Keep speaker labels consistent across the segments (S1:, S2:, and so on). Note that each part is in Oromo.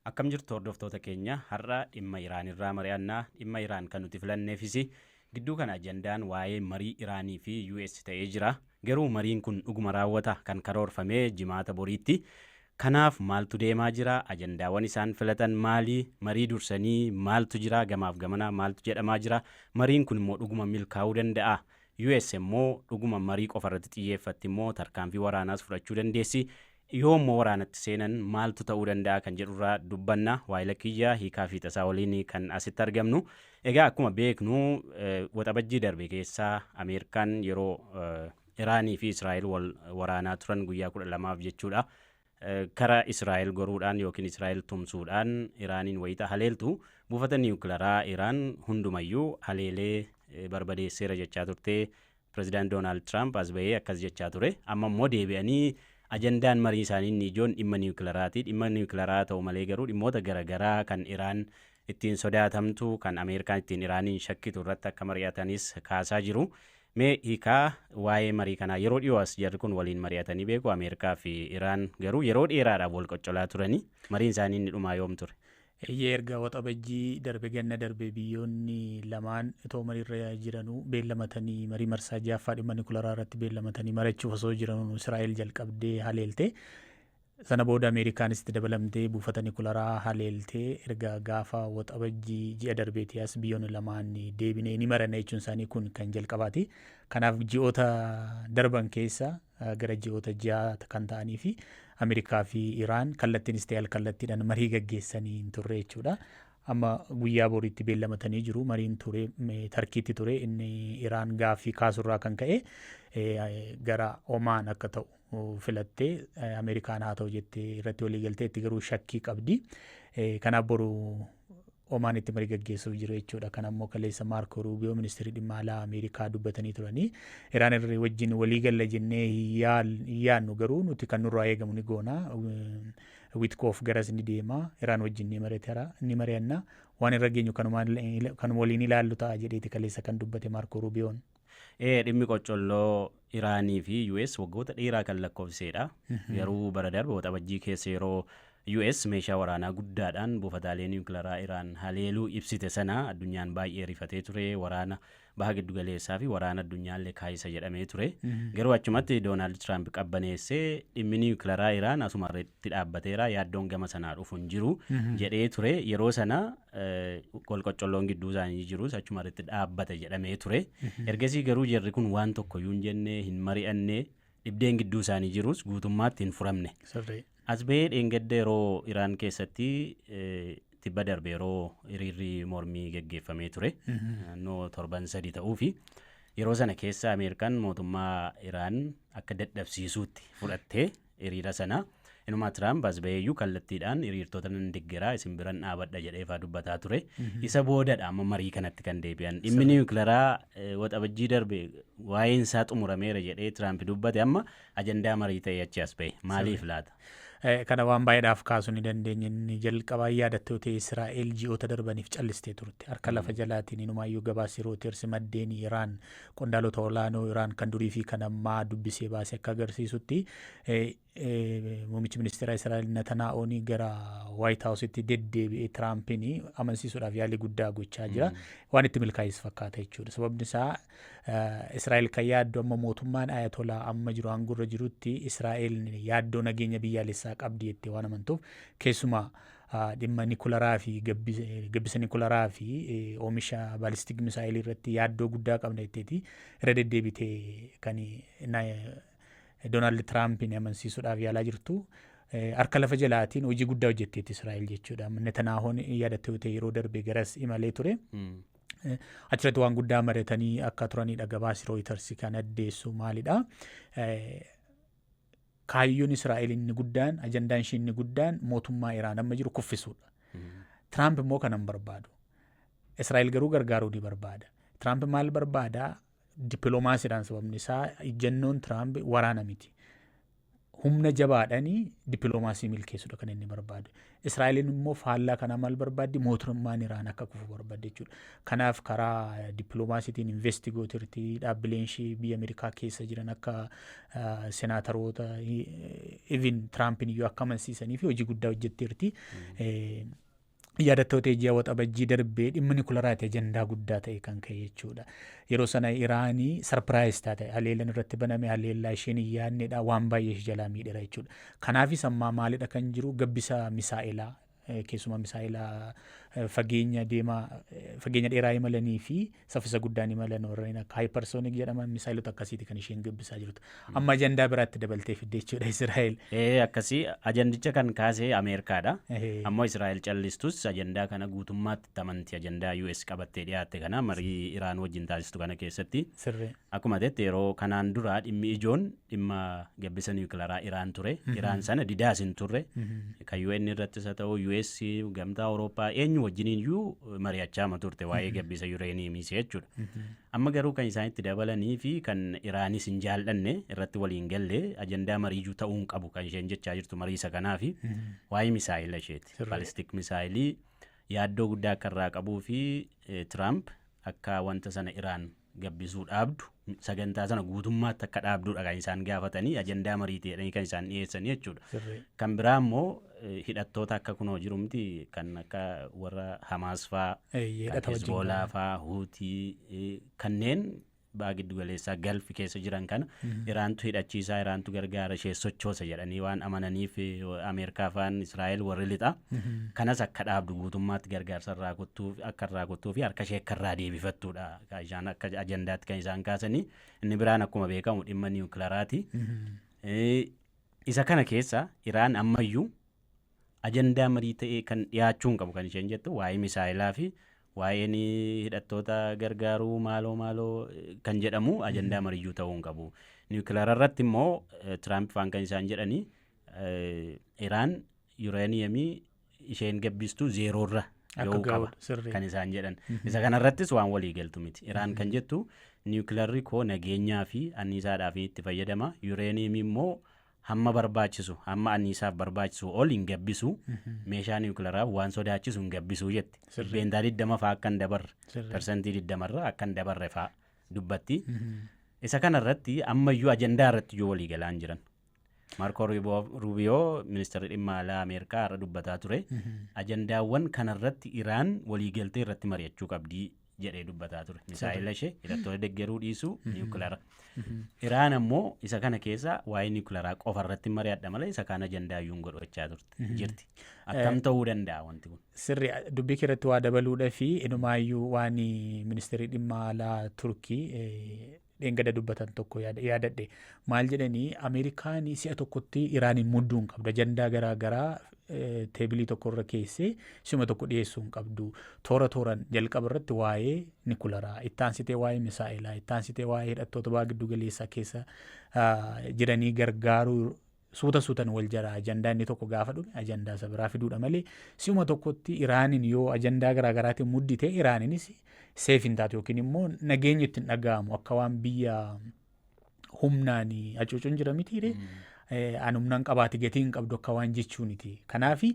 S1: Akkam jirtu hordoftoota keenya? Har'a dhimma Iraan irraa mari'annaa. Dhimma Iraan kan nuti filanneefis gidduu kana ajandaan waa'ee marii Iraanii fi US ta'ee jira. Garuu mariin kun dhuguma raawwata kan karoorfame Jimaata boriitti? Kanaaf maaltu deemaa jira? Ajandaawwan isaan filatan maali? Marii dursanii maaltu jira? Gamaaf gamanaa maaltu jedhamaa jira? Mariin kun immoo dhuguma milkaa'uu danda'a? US immoo dhuguma marii qofa irratti xiyyeeffatti immoo tarkaanfii waraanaas fudhachuu dandeessi? Yoo immoo waraanatti seenan maaltu ta'uu danda'a kan jedhurraa dubbanna. Waayila kiyya Hiikaa Fiixasaa waliin kan asitti argamnu. Egaa akkuma beeknu, Waxabajjii darbe keessa Ameerikaan yeroo Iraanii fi Israa'el wal waraanaa turan guyyaa 12f jechuudha, kara Israa'el goruudhaan yookiin Israa'el tumsuudhaan Iraaniin wayita haleeltu, buufata niwukilaraa Iraan hundumayyuu haleelee barbadeesseera jechaa turte. Pirezidaant Doonaald Tiraamp as bahee akkas jechaa ture. Amma immoo deebi'anii ajandaan marii isaanii inni ijoon dhimma niwukilaraati. Dhimma niwukilaraa ta'u malee garuu dhimmoota garaagaraa kan Iraan ittiin sodaatamtu, kan Ameerikaan ittiin Iraaniin shakkitu irratti akka mari'atanis kaasaa jiru. Mee Hiikaa, waa'ee marii kanaa, yeroo dhiyoo as jarri kun waliin mari'atanii beeku? Ameerikaa fi Iraan garuu yeroo dheeraadhaaf wal qoccolaa turanii. Mariin isaanii inni dhumaa yoom ture?
S2: Eeyyee, erga Waxabajjii darbe, ganna darbe, biyyoonni lamaan itoo mariirra jiranuu beellamatanii marii marsaa ja'affaa dhimma nikularaa irratti beellamatanii mari'achuuf osoo jiranuu Israa'el jalqabdee haleelte. Sana booda Ameerikaanis itti dabalamtee buufata nikularaa haleeltee. Erga gaafa Waxabajjii ji'a darbeetii as biyyoonni lamaan deebinee ni maranna jechuun isaanii kun kan jalqabaati. Kanaaf ji'oota darban keessa gara ji'oota 6 kan ta'anii fi Ameerikaa fi Iraan kallattiinis ta'e alkallattiidhaan marii gaggeessanii hin turre jechuudha. Amma guyyaa boriitti beellamatanii jiru. Mariin ture Tarkiitti ture, inni Iraan gaaffii kaasurraa kan ka'e gara Omaan akka ta'u filattee, Ameerikaan haa ta'u jettee irratti walii galtee itti garuu shakkii qabdi. Kanaaf boru Omaan itti marii gaggeessuuf jiru jechuudha. Kana immoo kaleessa Maarko Ruubiyoo, ministeerri dhimma alaa Ameerikaa, dubbatanii turanii. Iraan irra wajjin walii galla jennee hin yaadnu, garuu nuti kan nurraa eegamu ni goona. Witkoof garas ni deema. Iraan wajjin ni mari'atara, ni mari'anna. Waan irra geenyu kanuma waliin ilaallu ta'a jedheeti kaleessa kan dubbate Maarko Ruubiyoon.
S1: Dhimmi qoccolloo Iraanii fi US waggoota dheeraa kan lakkoofsisedha. Garuu bara darbe Waxabajjii keessa yeroo US meeshaa waraanaa guddaadhaan buufataalee niwukilaraa Iraan haleeluu ibsite sana addunyaan baay'ee rifatee ture. Waraana Baha Giddugaleessaa fi waraana addunyaallee kaayisa jedhamee ture. Garuu achumatti Doonaald Tiraamp qabbaneessee, dhimmi niwukilaraa Iraan asuma irratti dhaabbateera, yaaddoon gama sanaa dhufu hin jiru jedhee ture. Yeroo sana wal qoccolloon gidduu isaanii jirus achuma irratti dhaabbata jedhamee ture. Ergasii garuu jarri kun waan tokkoyyuu hin jenne, hin mari'anne, dhibdeen gidduu isaanii jirus guutummaatti hin furamne. As bahee dheengadda yeroo Iraan keessatti tibba darbe yeroo hiriirri mormii geggeeffamee ture, naannoo torban 3 ta'uu fi yeroo sana keessa Ameerikaan mootummaa Iraan akka dadhabsiisuutti fudhattee hiriira sana. Inumaa Tiraamp as baheeyyuu kallattiidhaan hiriirtota nan deggeraa, isin biran dhaabadha jedhee faa dubbataa ture. Isa boodadha amma marii kanatti kan deebi'an. Dhimmi niwukilaraa Waxabajjii darbe waa'een isaa xumurameera jedhee Tiraamp dubbate amma ajandaa marii ta'ee achi as bahe. Maaliif laata?
S2: Kana waan baay'eedhaaf kaasuu ni dandeenya. Inni jalqabaa, yaadattoo ta'e, Israa'el ji'oota darbaniif callistee turte. Harka lafa jalaatiin inumaayyuu gabaasni Reuters maddeen Iraan, qondaalota olaanoo Iraan kan durii fi kan ammaa dubbisee baase akka agarsiisutti, muummichi ministeera Israa'el Netanaa'oon gara White House'itti deddeebi'ee Tiraampiin amansiisuudhaaf yaalii guddaa gochaa jira. Waan itti milkaa'es fakkaata jechuudha. Sababni isaa Israa'el kan yaaddu amma mootummaan Ayatolaa amma jiru aangorra jirutti Israa'el yaaddoo nageenya biyyaalessaa qabdi jettee waan amantuuf, keessumaa dhimma nikularaa fi gabbisa nikularaa fi oomisha ballistic misaayilii irratti yaaddoo guddaa qabna jetteeti irra deddeebitee kan Doonaald Tiraampiin amansiisuudhaaf yaalaa jirtu. Harka lafa jalaatiin hojii guddaa hojjetteetti Israa'el jechuudha. Netanaahoon yaadattee ta'e yeroo darbe garas imalee ture. Achirratti waan guddaa mari'atanii akka turanidha gabaasi Reuters kan addeessu maalidha. Kaayyoon Israa'el inni guddaan, ajandaan ishee inni guddaan mootummaa Iraan amma jiru kuffisuudha. Tiraamp immoo kana hin barbaadu. Israa'el garuu gargaaruu ni barbaada. Tiraamp maal barbaada? Dippiloomaasiidhaan, sababni isaa ejjennoon Tiraamp waraana miti. Humna jabaadhaanii dippiloomaasii milkeessuudha kan inni barbaadu. Israa'eliin immoo faallaa kanaa maal barbaaddi? Mootummaan Iraan akka kufu barbaadde jechuudha. Kanaaf karaa dippiloomaasiitiin invest gootirti, dhaabbileen ishee biyya Ameerikaa keessa jiran akka senaataroota, even Tiraampiin iyyuu akka amansiisanii fi hojii guddaa hojjetteerti. Yaadattoota, ji'a Waxabajjii darbee dhimma nikularaati ajandaa guddaa ta'e kan ka'e jechuudha. Yeroo sana Iraanii surprise taate, haleellaan irratti baname haleellaa isheen hin yaadnedha, waan baay'ee ishee jalaa miidheera jechuudha. Kanaafis ammaa maalidha kan jiru? Gabbisa misaa'elaa, keessumaa misaa'elaa fageenya deemaa, fageenya dheeraa imalanii fi saffisa guddaan imalan, warreen akka hypersonic jedhaman, misaa'ilota akkasiiti kan isheen gabbisaa jirtu. Amma ajandaa biraatti dabaltee fidde jechuudha Israa'el.
S1: Akkasii ajandicha kan kaasee Ameerikaadha. Ammoo Israa'el callistus ajandaa kana guutummaatti itti amanti, ajandaa US qabattee dhiyaatte kana marii Iraan wajjin taasistu kana keessatti. Akkuma jette, yeroo kanaan dura dhimmi ijoon dhimma gabbisa niwukilaraa Iraan ture. Iraan sana didaas hin turre. Kan UN irrattis haa ta'u, US, gamtaa Awurooppaa, eenyu wajjiniin iyyuu mari'achaa ma turte waa'ee gabbisa yureeniyeemii jechuudha. Amma garuu kan isaan itti dabalanii fi kan Iraanis hin jaallanne, irratti waliin galle, ajandaa mariiyyuu ta'uu hin qabu kan isheen jechaa jirtu marii isa kanaa fi waa'ee misaayila isheeti. Ballistic misaayilii yaaddoo guddaa akka irraa qabuu fi Tiraamp akka wanta sana Iraan gabbisuu dhaabdu, sagantaa sana guutummaatti akka dhaabduudha kan isaan gaafatanii, ajandaa mariitii jedhanii kan isaan dhiyeessanii jechuudha. Kan biraa immoo hidhattoota akka kunoo jirumti kan akka warra Hamaas faa, kan Hezbolaa faa, Huutii, kanneen ba'a giddu galeessaa, Gulf keessa jiran kana Iraantu hidhachiisaa, Iraantu gargaara, ishee sochoosa jedhanii waan amananiif Ameerikaa faan, Israa'el, warri lixa kanas akka dhaabdu, guutummaatti gargaarsa irraa kuttuu, akka irraa kuttuu fi harka ishee akka irraa deebifattuudha kan isaan akka ajandaatti kan isaan kaasanii. Inni biraan akkuma beekamu dhimma niwukilaraati. Isa kana keessa Iraan ammayyuu ajandaa marii ta'ee kan dhiyaachuu hin qabu kan isheen jettu waa'ee misaayilaa fi waa'een hidhattoota gargaaruu maaloo maaloo kan jedhamu ajandaa mariyyuu ta'uu hin qabu. Niwukilaara irratti immoo Tiraamp faan kan isaan jedhanii Iraan yureeniyeemii isheen gabbistuu zeeroorra ga'uu qaba kan isaan jedhan. Isa kanarrattis waan walii galtu miti. Iraan kan jettu niwukilarri koo nageenyaa fi anniisaadhaaf itti fayyadama. Yureeniyeemii immoo hamma barbaachisu, hamma anniisaaf barbaachisu ol hin gabbisu, meeshaa niwukilaraa waan sodaachisu hin gabbisu jetti. 20% fa'aa akka hin dabarre, 20% akka hin dabarre fa'aa dubbatti. Isa kanarratti ammayyuu ajandaa irratti iyyuu walii galaan jiran. Maarkoo Ruubiyoo, ministeerri dhimma alaa Ameerikaa, har'a dubbataa ture. Ajandaawwan kanarratti Iraan waliigaltee irratti mari'achuu qabdii jedhee dubbataa ture. Misaa'ila ishee, hidhattoota deeggaruu dhiisuu, niwukilara. Iraan ammoo isa kana keessa waa'ee niwukilaraa qofa irratti mari'adha malee isa kaan ajandaa iyyuu hin godhachaa turte jirti. Akkam ta'uu danda'a wanti kun?
S2: Sirri, dubbii kee irratti waa dabaluudha fi inumaayyuu waan ministeerri dhimma alaa Turkii dheengadda dubbatan tokko yaadadhe. Maal jedhanii? Ameerikaan si'a tokkotti Iraaniin mudduu hin qabdu. Ajandaa garaa garaa teebilii tokko irra keessee si'uma tokko dhiyeessuu hin qabdu. Toora tooran, jalqaba irratti waa'ee nikularaa, itti aansitee waa'ee misaa'elaa, itti aansitee waa'ee hidhattoota baha giddu galeessaa keessa jiranii gargaaruu, suuta suutan wal jala ajandaa inni tokko gaafa dhume ajandaa isa biraa fiduudha malee si'uma tokkotti Iraaniin yoo ajandaa garaa garaatiin muddite Iraaniinis safe hin taatu yookiin immoo nageenyi itti hin dhaga'amu, akka waan biyya humnaan hacuucuun jira mitiire, an humnaan qabaate gatii hin qabdu akka waan jechuuniti. Kanaafi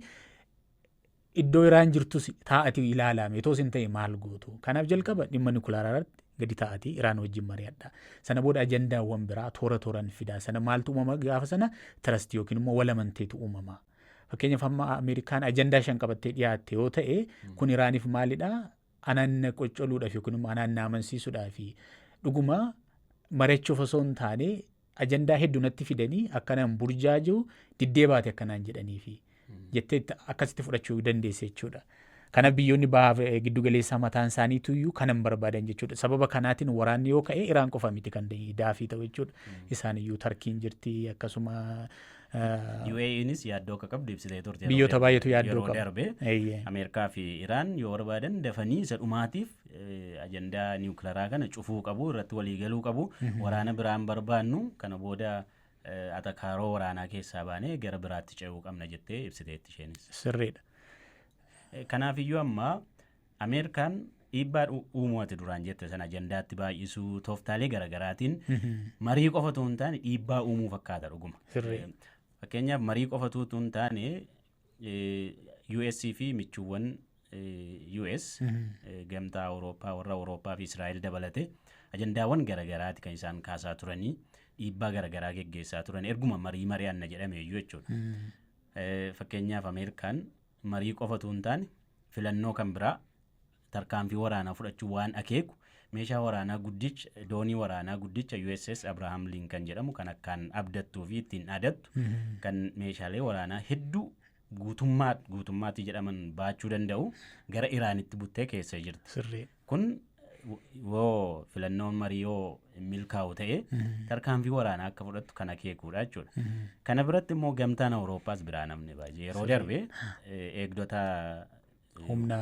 S2: iddoo Iraan jirtus taa'ati ilaalame otoo isin ta'e maal gootu? Kanaaf jalqaba dhimma nikulaaraa irratti gadi taa'atii Iraan wajjin mari'adha. Sana booda ajandaawwan biraa toora tooraan fidaa. Sana maaltu uumama gaafa sana? Trust yookiin immoo walamanteetu uumama. Fakkeenyaaf amma Ameerikaan ajandaa 5 qabattee dhiyaatte yoo ta'e, kun Iraaniif maalidha? Anaan na qoccoluudhaaf yookiin immoo anaan na amansiisuudhaaf, dhuguma mari'achuuf osoo hin taane, ajandaa hedduu natti fidanii akkanaan burjaajuu diddee baate akkanaan jedhaniifi jettee akkasitti fudhachuu dandeesse jechuudha. Kanaaf biyyoonni baha giddu galeessaa mataan isaaniitu iyyuu kana hin barbaadan jechuudha. Sababa kanaatiin waraanni yoo ka'e Iraan qofa miti kan daafii ta'u jechuudha. Isaan iyyuu Tarkiin jirti akkasuma.
S1: UAEnis yaaddoo akka qabdu ibsitee turte.
S2: Biyyoota baay'eetu yaaddoo
S1: Yeroo qaba. darbe Ameerikaa fi Iraan yoo barbaadan dafanii isa dhumaatiif ajandaa niwukilaraa kana cufuu qabu, irratti walii galuu qabu. Waraana biraan barbaannu, kana booda atakaaroo waraanaa keessaa baanee gara biraatti ce'uu qabna jettee ibsiteetti isheenis.
S2: Sirriidha.
S1: Kanaaf iyyuu amma Ameerikaan dhiibbaa uumuu ati duraan jette sana, ajandaatti baay'isuu, tooftaalee garaagaraatiin marii qofa otoo hin taane dhiibbaa uumuu fakkaata dhuguma. Fakkeenyaaf, marii qofatu utuu hin taane, US fi michuuwwan US, gamtaa Awurooppaa, warra Awurooppaa fi Israa'el dabalate, ajandaawwan garagaraati kan isaan kaasaa turanii, dhiibbaa garagaraa geggeessaa turan erguma marii mari'anna jedhame iyyuu jechuudha. Fakkeenyaaf, Ameerikaan marii qofatu hin taane, filannoo kan biraa tarkaanfii waraanaa fudhachuu waan akeeku meeshaa waraanaa guddicha, doonii waraanaa guddicha USS Abraham Lincoln jedhamu, kan akkaan abdattuu fi ittiin dhaadattu, kan meeshaalee waraanaa hedduu guutummaa guutummaatti jedhaman baachuu danda'u gara Iraanitti buttee keessa jirti. Kun yoo filannoon marii yoo milkaa'u ta'e, tarkaanfii waraanaa akka fudhattu kan akeekuudha jechuudha. Kana biratti immoo gamtaan Awurooppaas biraa namni baay'ee yeroo darbe eegdota
S2: humna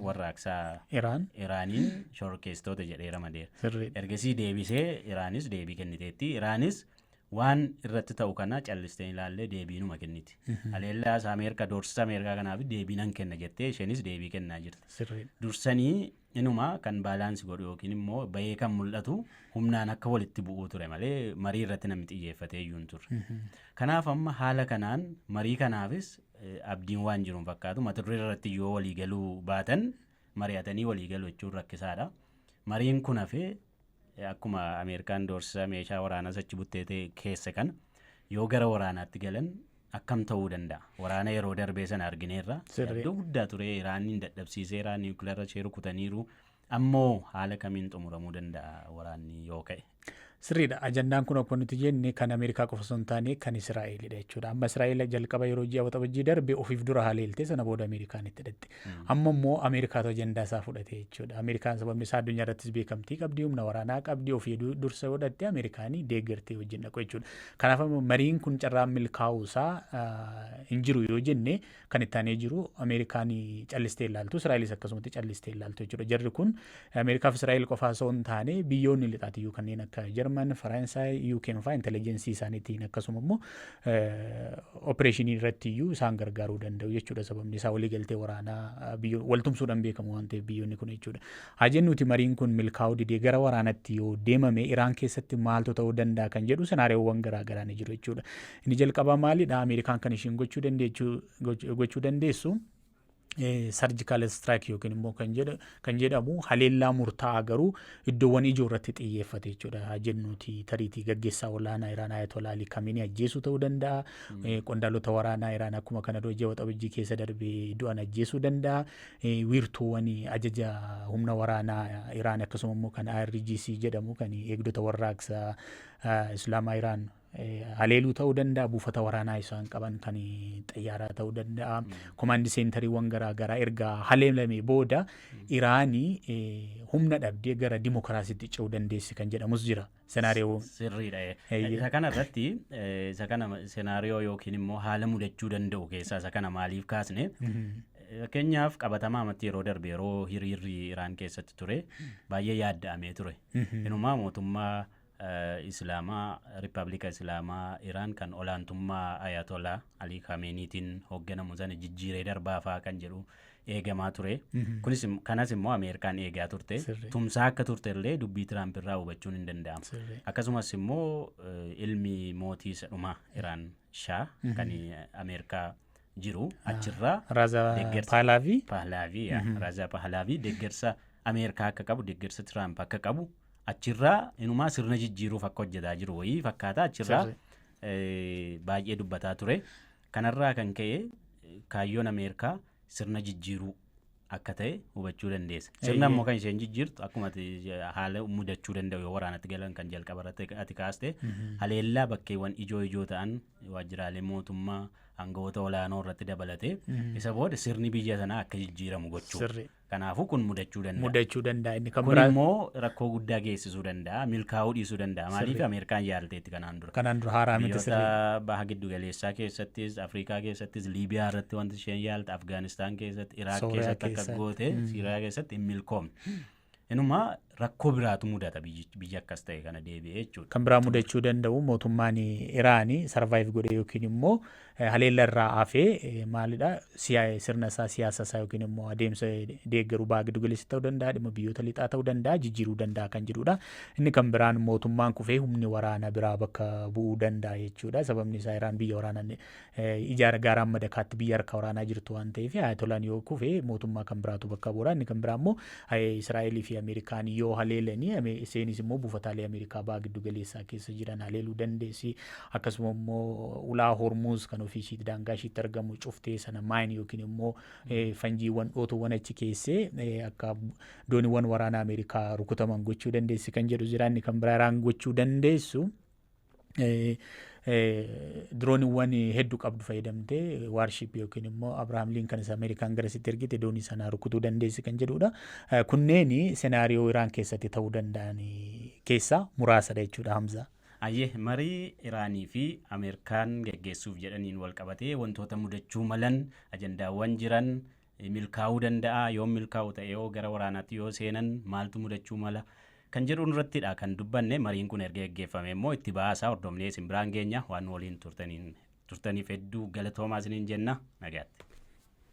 S1: warraaqsaa
S2: Iraan.
S1: Iraaniin shororkeessitoota jedhee ramadeera. Ergasii deebisee Iraanis deebii kenniteetti. Iraanis waan irratti ta'u kana callistee ilaallee deebiinuma kenniti. Haleellaa isaa Ameerikaa, doorsisa Ameerikaa kanaaf deebii nan kenna jettee isheenis deebii kennaa jirti. Dursanii inuma kan balance godhu yookiin immoo bahee kan mul'atu humnaan akka walitti bu'uu ture malee marii irratti namni xiyyeeffatee iyyuu hin turre. Kanaaf amma haala kanaan marii kanaafis abdiin waan jiru hin fakkaatu. Mata duree irratti yoo walii galuu baatan, mari'atanii walii galuu jechuun rakkisaadha. Mariin kun hafee akkuma Ameerikaan doorsisa meeshaa waraanaas achi buttee ta'e keessa kana yoo gara waraanaatti galan akkam ta'uu danda'a? Waraana yeroo darbee sana argineerra. Yaaddoo guddaa ture. Iraaniin dadhabsiiseera, niwukileera ishee rukutaniiru. Ammoo haala kamiin xumuramuu danda'a waraanni yoo ka'e?
S2: Sirriidha. Ajandaan kun akkuma nuti jenne kan Ameerikaa qofa osoo hin taane kan Israa'elidha jechuudha. Amma Israa'el jalqaba yeroo ji'a Waxabajjii darbe ofiif dura haleelte, sana booda Ameerikaan itti hidhatte. Amma immoo Ameerikaatu ajandaa isaa fudhate jechuudha. Ameerikaan sababni isaa addunyaa irrattis beekamtii qabdi, humna waraanaa qabdi, ofii dursa godhatte, Ameerikaanii deeggartee wajjin dhaqu jechuudha. Kanaaf amma mariin kun carraan milkaa'uu isaa hin jiru yoo jenne, kan itti aanee jiru Ameerikaan callistee ilaaltu, Israa'elis akkasumatti callistee ilaaltu jechuudha. Jarri kun Ameerikaaf Israa'el qofaa osoo hin taane, biyyoonni lixaatiyyuu kanneen akka Jarman, Faransaay, UK fa'aa intelligence isaaniitiin akkasuma immoo operation irratti iyyuu isaan gargaaruu danda'u jechuudha. Sababni isaa waliigaltee waraanaa waltumsuudhaan beekamu waan ta'eef biyyoonni kun jechuudha. Haa jennuuti, mariin kun milkaa'uu didee gara waraanatti yoo deemame, Iraan keessatti maaltu ta'uu danda'a kan jedhu scenario wwan garaa garaa ni jiru jechuudha. Inni jalqabaa maalidha? Ameerikaan kan ishiin gochuu dandeessu surgical strike yookiin immoo kan jedhamu haleellaa murtaa'aa garuu iddoowwan ijoo irratti xiyyeeffate jechuudha. Haa jennuuti, tariitii gaggeessaa olaanaa Iraan Ayatollah Ali Khamenei ajjeesuu ta'uu danda'a. Qondaalota waraanaa Iraan akkuma kana dura ji'a Waxabajjii keessa darbee du'an ajjeesuu danda'a. Wiirtuuwwan ajaja humna waraanaa Iraan, akkasuma immoo kan IRGC jedhamu, kan eegdota warraaqsa Islaamaa Iraan haleeluu ta'uu danda'a. Buufata waraanaa isaan qaban kan xayyaaraa ta'uu danda'a. Command center iiwwan garaa garaa erga haleelame booda Iraanii humna dhabdee gara dimokiraasiitti ce'uu dandeessi kan jedhamus jira. Scenario.
S1: Sirriidha. Isa kana irratti, isa kana scenario yookiin immoo haala mudachuu danda'u keessaa isa kana maaliif kaasne? Fakkeenyaaf, qabatamaa amatti yeroo darbe, yeroo hiriirri Iraan keessatti ture, baay'ee yaadda'amee ture. Inumaa mootummaa Islaamaa, Riippaabilika Islaamaa Iraan kan olaantummaa Ayatollah Ali Khameneiitiin hoogganamu sana jijjiiree darbaafaa kan jedhu eegamaa ture. Kunis kanas immoo Ameerikaan eegaa turte. Tumsaa akka turte illee dubbii Tiraamp irraa hubachuun hin danda'amu. Akkasumas immoo ilmi mootii isa dhumaa Iraan, Shaa, kan Ameerikaa jiru achirraa
S2: Raza Pahlavi.
S1: Pahlavi, Raza Pahlavi, deeggarsa Ameerikaa akka qabu, deeggarsa Tiraamp akka qabu, achirraa inumaa sirna jijjiiruuf akka hojjetaa jiru wayii fakkaata achirraa baay'ee dubbataa ture. Kanarraa kan ka'e kaayyoon Ameerikaa sirna jijjiiruu akka ta'e hubachuu dandeessa. Sirna immoo kan isheen jijjiirtu akkuma haala mudachuu danda'u yoo waraanatti galan kan jalqaba irratti ati kaaste, haleellaa bakkeewwan ijoo ijoo ta'an, waajjiraalee mootummaa, aangawoota olaanoo irratti dabalatee, isa booda sirni biyya sanaa akka jijjiiramu gochuu. Kanaafuu kun mudachuu danda'a.
S2: Mudachuu danda'a. Inni kan
S1: Kun
S2: biraa
S1: immoo rakkoo guddaa geessisuu danda'a. Milkaa'uu dhiisuu danda'a. Maaliif, Ameerikaan yaalteetti kanaan dura.
S2: Kanaan dura haaraa miti.
S1: Biyyoota baha giddu galeessaa keessattis, Afrikaa keessattis, Liibiyaa irratti wanti isheen yaalte, Afgaanistaan keessatti, Iraaq
S2: Sooriyaa
S1: keessatti akka
S2: keessatti.
S1: goote, Siiriyaa keessatti hin milkoomne. Inuma Rakkoo biraatu mudata biyya akkas ta'e kana deebi'ee jechuudha.
S2: Kan biraa mudachuu danda'u, mootummaan Iraanii survive godhe yookiin immoo haleella irraa hafee maalidha, sirna isaa, siyaasa isaa yookiin immoo adeemsa deeggaruu baha giddu galeessa ta'uu danda'a, dhimma biyyoota lixaa ta'uu danda'a, jijjiiruu danda'a kan jedhudha. Inni kan biraan mootummaan kufee humni waraanaa biraa bakka bu'uu danda'a jechuudha. Sababni isaa Iraan biyya waraanaa ijaara gaaraan madakaatti biyya harka waraanaa jirtu waan ta'eef, Ayatolaan yoo kufe mootummaa kan biraatu bakka bu'uudha. Inni kan biraa immoo Israa'elii fi Ameerikaan yoo haleelanii, isheenis immoo buufataalee Ameerikaa baha giddu galeessaa keessa jiran haleeluu dandeessi. Akkasuma immoo ulaa Hormuuz kan ofii ishiitti daangaa ishiitti argamu cuftee sana mine yookiin immoo fanjiiwwan dhootuuwwan achi keessee akka dooniiwwan waraanaa Ameerikaa rukutaman gochuu dandeessi kan jedhu jira. Inni kan biraa Iraan gochuu dandeessu, dirooniiwwan hedduu qabdu fayyadamtee warship yookiin immoo Abrahaam Lincoln isa Ameerikaan garasitti ergite doonii sana rukutuu dandeessi kan jedhudha. Kunneen scenario Iraan keessatti ta'uu danda'an keessaa muraasadha jechuudha, Hamza.
S1: Ayyee, marii Iraanii fi Ameerikaan geggeessuuf jedhaniin wal qabatee wantoota mudachuu malan, ajandaawwan jiran, milkaa'uu danda'a, yoo milkaa'u ta'e yoo gara waraanaatti yoo seenan maaltu mudachuu mala kan jedhu irrattidha kan dubbanne. Mariin kun erga geggeeffame immoo itti ba'aasaa hordofnee isin biraan geenya. Waan waliin turtaniif hedduu galatoomaa isiniin jenna, nagaatti.